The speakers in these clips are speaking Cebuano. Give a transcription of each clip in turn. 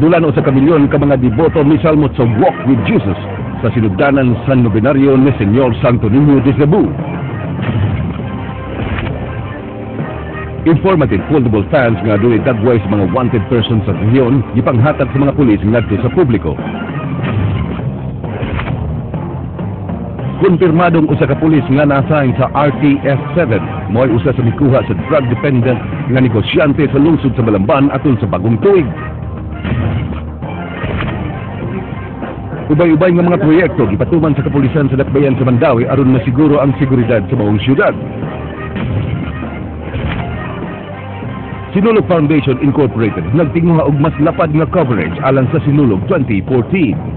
Dula na 1 ka milyon ka mga deboto misalmot sa Walk with Jesus sa sinugdanan sa nobenaryo ni Señor Santo Niño de Cebu. Informative foldable fans nga adunay dagway sa mga wanted persons sa rehiyon gipanghatag sa mga pulis ngadto sa publiko. Konfirmadong usa ka pulis nga na-assign sa RTF 7 mo'y usa sa mikuha sa drug dependent nga negosyante sa lungsod sa Balamban atol sa bagong tuig. Ubay-ubay nga mga proyekto gipatuman sa kapulisan sa dakbayan sa Mandaue aron masiguro ang seguridad sa maong syudad. Sinulog Foundation Incorporated nagtinguha og mas lapad nga coverage alang sa Sinulog 2014.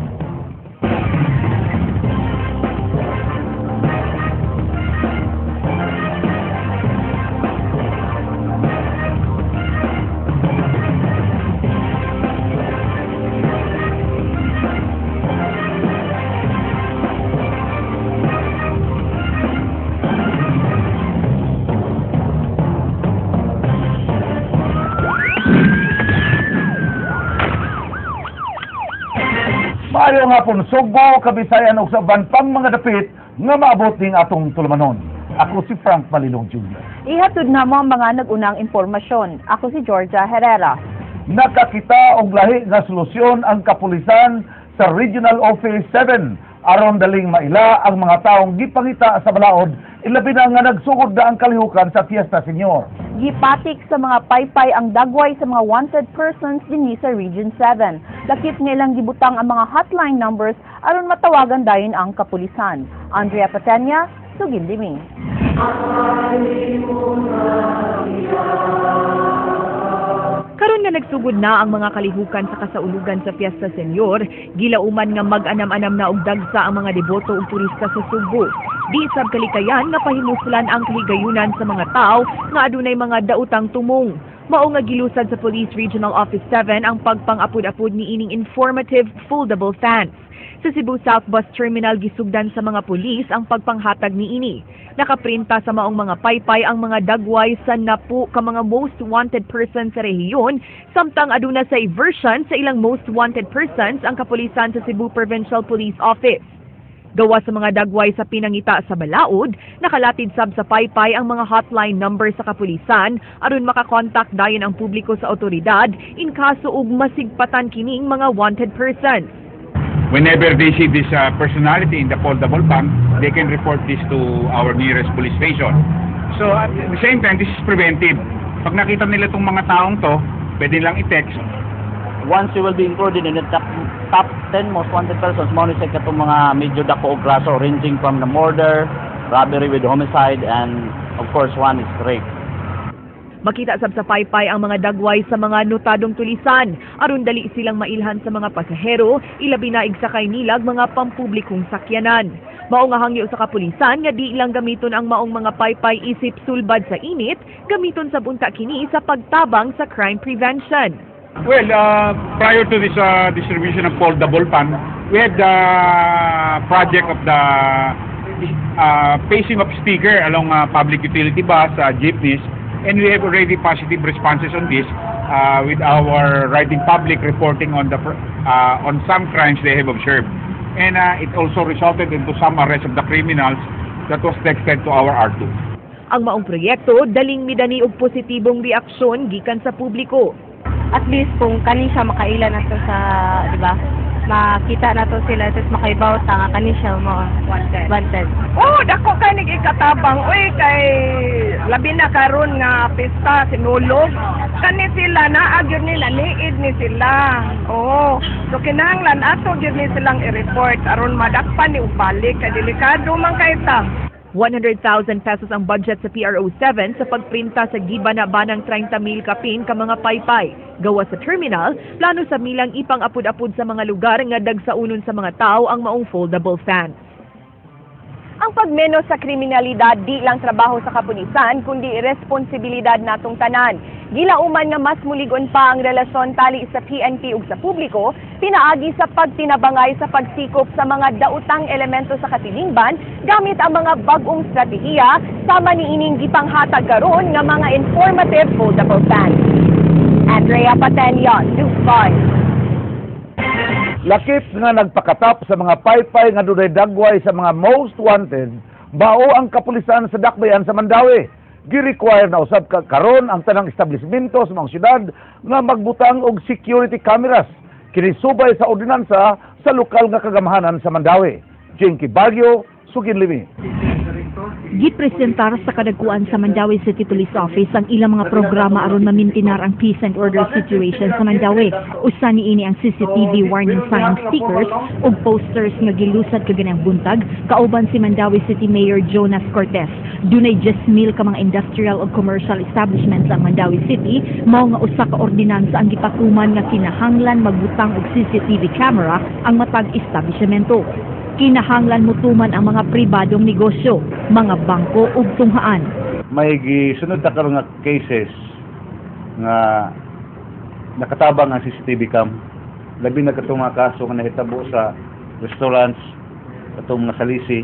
Maayong hapon, Sugbo, Kabisayan ug sa uban pang mga dapit nga maabot ning atong tulumanon. Ako si Frank Malilong Jr. Ihatod na mo ang mga nag-unang impormasyon. Ako si Georgia Herrera. Nakakita og lahi nga solusyon ang kapulisan sa Regional Office 7 aron daling maila ang mga taong gipangita sa balaod, ilabi na nga nagsugod na ang kalihukan sa Fiesta Senior. Gipatik sa mga paypay ang dagway sa mga wanted persons dinhi sa Region 7. Lakip nga ilang gibutang ang mga hotline numbers aron matawagan dayon ang kapulisan. Andrea Patenya, Sugindimi. Karon nga nagsugod na ang mga kalihukan sa kasaulugan sa Fiesta Senior, gilauman nga mag-anam-anam na og dagsa ang mga deboto ug turista sa Sugbo. Di sab kalikayan nga pahimuslan ang kahigayunan sa mga tawo nga adunay mga daotang tumong. Mao nga gilusad sa Police Regional Office 7 ang pagpang-apud-apud ni ining informative foldable fans. Sa Cebu South Bus Terminal gisugdan sa mga pulis ang pagpanghatag niini. Nakaprinta sa maong mga paypay ang mga dagway sa napu ka mga most wanted persons sa rehiyon, samtang aduna sa version sa ilang most wanted persons ang kapulisan sa Cebu Provincial Police Office. Gawa sa mga dagway sa pinangita sa balaod, nakalatid sab sa paypay ang mga hotline number sa kapulisan aron makakontak dayon ang publiko sa otoridad in kaso og masigpatan kining mga wanted persons. Whenever they see this personality in the foldable van, they can report this to our nearest police station. So at the same time, this is preventive. Pag nakita nila itong mga taong to, pwede lang i-text. Once you will be included in the top 10 most wanted persons, mao ni siya katong mga medyo dako og kaso ranging from the murder, robbery with homicide, and of course one is rape. Makita sab sa paypay ang mga dagway sa mga notadong tulisan aron dali silang mailhan sa mga pasahero, ilabi na igsakay nilag mga pampublikong sakyanan. Mao nga hangyo sa kapulisan nga di lang gamiton ang maong mga paypay isip sulbad sa init, gamiton sa bunta kini sa pagtabang sa crime prevention. Well, prior to this distribution of foldable fan, we had the project of the pasting of sticker along public utility bus, jeepneys, and we have already positive responses on this with our riding public reporting on some crimes they have observed, and it also resulted into some arrest of the criminals that was texted to our R2. Ang maong proyekto daling midani og positibong reaksyon gikan sa publiko. At least kung kani siya makaila na to sa, di ba? Makita na to sila tapos makaibaw ta nga kani siya mo wanted. Wanted. Oh, dako kay nig ikatabang uy, kay labi na karon nga pista Sinulog. Kani sila naa gyud nila niid ni sila. Oh, so kinahanglan ato gyud ni silang i-report aron madakpan ni ubalik kay delikado man kay ta. 100,000 pesos ang budget sa PRO 7 sa pagprinta sa giba-na-banang 30 mil kapin ka mga paypay. Gawa sa terminal, plano sa milang ipang-apud-apud sa mga lugar nga dagsaunon sa mga tao ang maong foldable fans. Ang pagmenos sa kriminalidad di lang trabaho sa kapulisan, kundi responsibilidad natong tanan. Gilauman nga mas mulig-on pa ang relasyon tali sa PNP ug sa publiko, pinaagi sa pagtinabangay sa pagsikop sa mga daotang elemento sa katilingban gamit ang mga bag-ong estratehiya sama ni ining gipanghatag karon nga mga informative foldable fans. Andrea Pateño, News 5. Lakip nga nagpakatap sa mga paypay nga dunay dagway sa mga most wanted, mao ang kapulisan sa Dakbayan sa Mandaue. Gi-require na usab ka karon ang tanang establishmento sa mga syudad nga magbutang og security cameras kini subay sa ordinansa sa lokal nga kagamhanan sa Mandaue. Jinky Baguio, Sugid Limi. Gipresentar sa kadagkuan sa Mandaue City Police Office ang ilang mga programa aron mamintinar ang peace and order situation sa Mandaue. Usa niini ang CCTV warning sign stickers ug posters nga gilusad kaganang buntag kauban si Mandaue City Mayor Jonas Cortez. Dunay 10,000 ka mga industrial ug commercial establishments ang Mandaue City, mao nga usa ka ordinansa ang gipatuman nga kinahanglan magbutang og CCTV camera ang matag establishmento. Kinahanglan mutuman ang mga pribadong negosyo, mga bangko ug tunghaan. May gisunod ta karon nga cases nga nakatabang ang CCTV cam, labi na katong mga kaso nga nahitabo sa restaurants, katong mga salisi.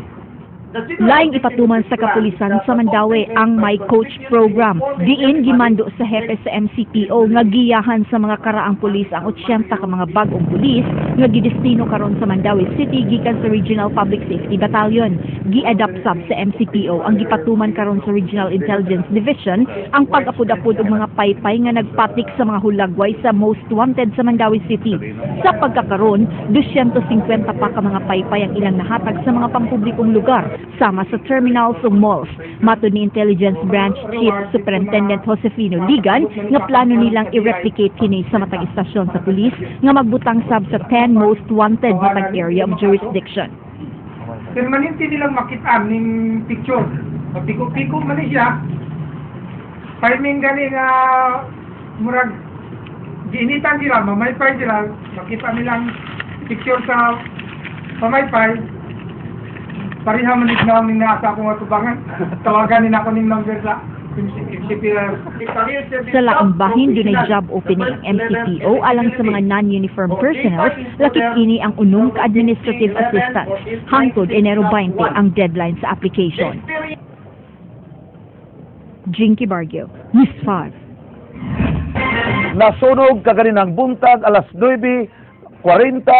Laing ipatuman sa kapulisan sa Mandaue ang My Coach program. Diin gimando sa hepe sa MCPO nga giyahan sa mga karaang pulis ang 80 ka mga bag-ong pulis nga gidestino karon sa Mandaue City gikan sa Regional Public Safety Battalion. Gi-adapt sab sa MCPO ang gipatuman karon sa Regional Intelligence Division ang pag-apod-apod og mga paypay nga nagpatik sa mga hulagway sa most wanted sa Mandaue City. Sa pagkakaron, 250 pa ka mga paypay ang ilang nahatag sa mga pampublikong lugar sama sa terminals ug malls. Matod ni Intelligence Branch Chief Superintendent Josefino Ligan nga plano nilang i-replicate kini sa matag istasyon sa pulis nga magbutang sab sa 10 most wanted matag area of jurisdiction. Permanente nilang makita ning picture. Piko-piko man ni siya. Timing gani nga murag giinitan sila, mamaypay sila, makita nilang picture sa pamaypay. Pareha man ni ning naa sa akong atubangan. Tawagan ni nako ning number sa MCPR. Sa laing bahin, dunay job opening ang MCPO alang sa mga non-uniform personnel, lakip ini ang unom ka administrative assistants. Hangtod Enero 20 ang deadline sa application. Jinky Bargio, News 5. Nasunog kaganinang buntag alas 9:40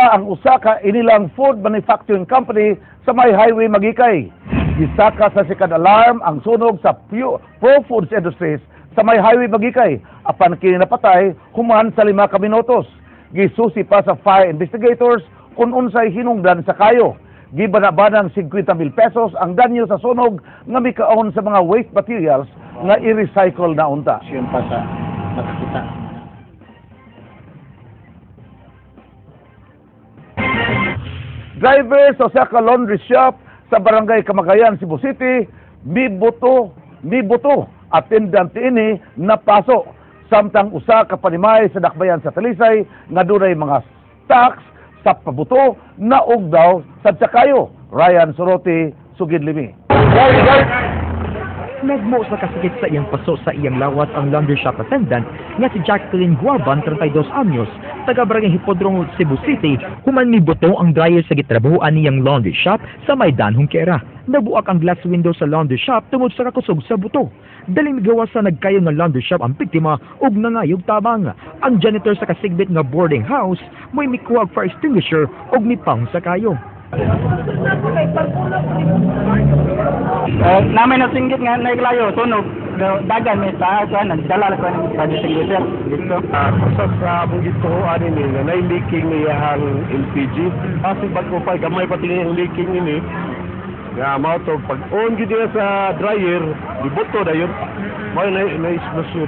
ang usa ka inilang food manufacturing company sa may highway Maguikay. Gisaka sa second alarm ang sunog sa Pro Foods Industries sa may highway Maguikay apan kini napatay human sa 5 ka minutos. Gisusi pa sa fire investigators kung unsay hinungdan sa kayo. Gibana-banang 50 mil pesos ang danyo sa sunog nga mikaon sa mga waste materials nga i-recycle na unta. Siyon pa sa nakakita. Driver sa usa ka laundry shop sa Barangay Kamagayan, Cebu City, mibuto, mibuto, attendant ini napaso. Samtang usa ka panimay sa Dakbayan sa Talisay nga dunay mga stocks sa pabuto naog daw sa kayo. Ryan Soroti, Sugid Limi. Nagmo sa kasakit sa iyang paso sa iyang lawas ang laundry shop attendant nga si Jacqueline Guaban, 32 anyos, taga Barangay Hipodromo, Cebu City, human mibuto ang dryer sa gitrabahuan niyang laundry shop sa Maidan, Junquera. Nabuak ang glass window sa laundry shop tungod sa kakusog sa buto. Dali migawas sa nagkayo nga laundry shop ang biktima ug nangayog tabang. Ang janitor sa kasigbit nga boarding house mo'y mikuha og fire extinguisher ug mipang sa kayo. Namin nasinggit nga naglayo sunog dagan may sa kuan nagdala ko ng fire extinguisher dito. Sa sa among gituoan ini nga nay leaking niyahang LPG. Kasi bago pa gamay pa tingin ang leaking ini. Nga mao to pag on gid niya sa dryer, gibuto dayon. Mao na na explosion.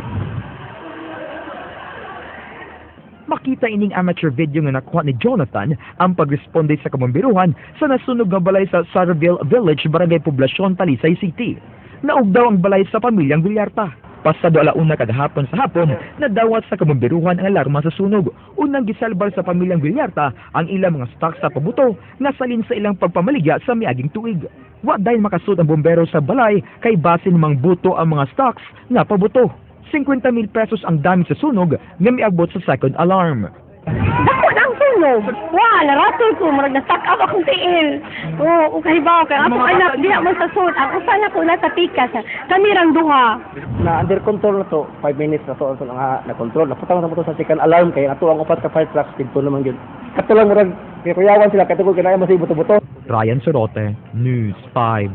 Makita ining amateur video nga nakuha ni Jonathan ang pagresponde sa kabomberuhan sa nasunog nga balay sa Sarville Village, Barangay Poblacion, Talisay City. Naug daw ang balay sa pamilyang Villarta. Pasado 1:00 kagahapon sa hapon, nadawat sa kabomberuhan ang alarma sa sunog. Unang gisalbar sa pamilyang Villarta ang ilang mga stock sa pabuto nga salin sa ilang pagpamaligya sa miaging tuig. Wa dahil makasud ang bombero sa balay kay basin mang buto ang mga stocks nga pabuto. 50 mil pesos ang damage sa sunog nga miabot sa second alarm. Dako na ang sunog. Nasunog. Wa, naratol ko, murag na-stuck up akong tiil. Oo, oh, kahibaw kay akong anak diha man sa sud. Ang usa na ko nasa pikas. Kami rang duha. Na under control na to, 5 minutes na to ang nga na control. Naputang na to sa second alarm kay ato ang upat ka fire trucks didto naman gyud. Kato lang murag kay kuyawan sila kay tungod kay naa man sa buto-buto. Ryan Sorote, News 5.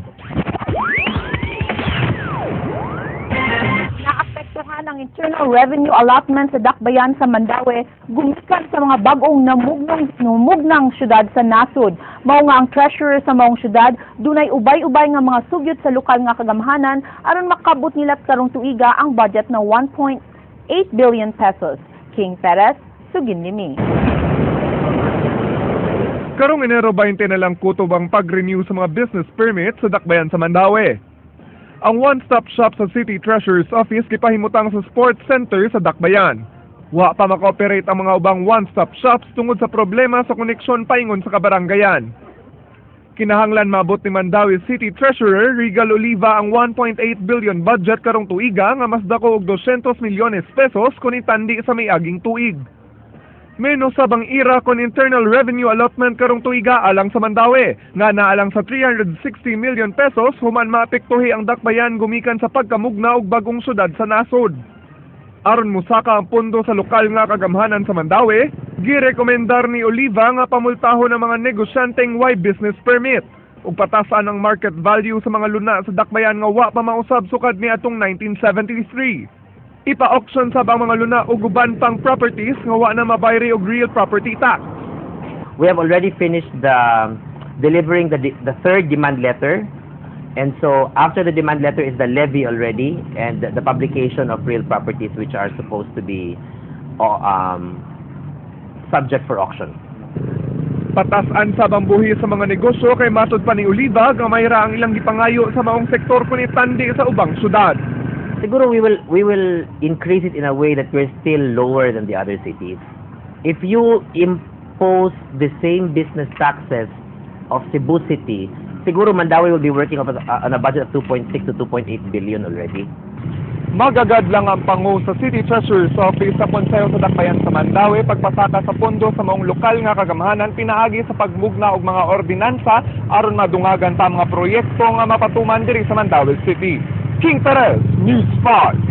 Naapektuhan ang Internal Revenue Allotment sa Dakbayan sa Mandaue gumikan sa mga bag-ong namugnang syudad sa nasod. Mao nga ang treasurer sa maong syudad dunay ubay-ubay nga mga sugyot sa lokal nga kagamhanan aron makabot nila karong tuiga ang budget na 1.8 billion pesos. King Perez, Suginlimi. Karong Enero 20 na lang kutob ang pag-renew sa mga business permit sa Dakbayan sa Mandaue. Ang one-stop shop sa City Treasurer's Office gipahimutang sa Sports Center sa Dakbayan. Wa pa maka-operate ang mga ubang one-stop shops tungod sa problema sa koneksyon paingon sa kabaranggayan. Kinahanglan maabot ni Mandaue City Treasurer Regal Oliva ang 1.8 billion budget karong tuiga nga mas dako og 200 milyones pesos kun itandi sa miaging tuig. Menos sab ang IRA kon internal revenue allotment karong tuiga alang sa Mandaue nga naalang sa 360 million pesos human maapektuhi ang dakbayan gumikan sa pagkamugna og bagong syudad sa nasod. Aron musaka ang pondo sa lokal nga kagamhanan sa Mandaue, girekomendar ni Oliva nga pamultahon ang mga negosyanteng way business permit ug patasan ang market value sa mga luna sa dakbayan nga wa pa mausab sukad niadtong 1973. Ipa-auction sab ang mga luna ug uban pang properties nga wa na mabayri og real property tax. We have already finished the delivering the third demand letter. And so after the demand letter is the levy already and the publication of real properties which are supposed to be subject for auction. Patasan sab ang buhi sa mga negosyo kay matod pa ni Oliva gamay ra ang ilang gipangayo sa maong sektor kun itandi sa ubang syudad. Siguro we will increase it in a way that we're still lower than the other cities. If you impose the same business taxes of Cebu City, siguro Mandaue will be working on a budget of 2.6 to 2.8 billion already. Magagad lang ang pangu sa City Treasurer's Office sa Konseho sa Dakbayan sa Mandaue pagpasaka sa pondo sa maong lokal nga kagamhanan pinaagi sa pagmugna og mga ordinansa aron madungagan pa ang mga proyekto nga mapatuman diri sa Mandaue City. King Perez, News 5.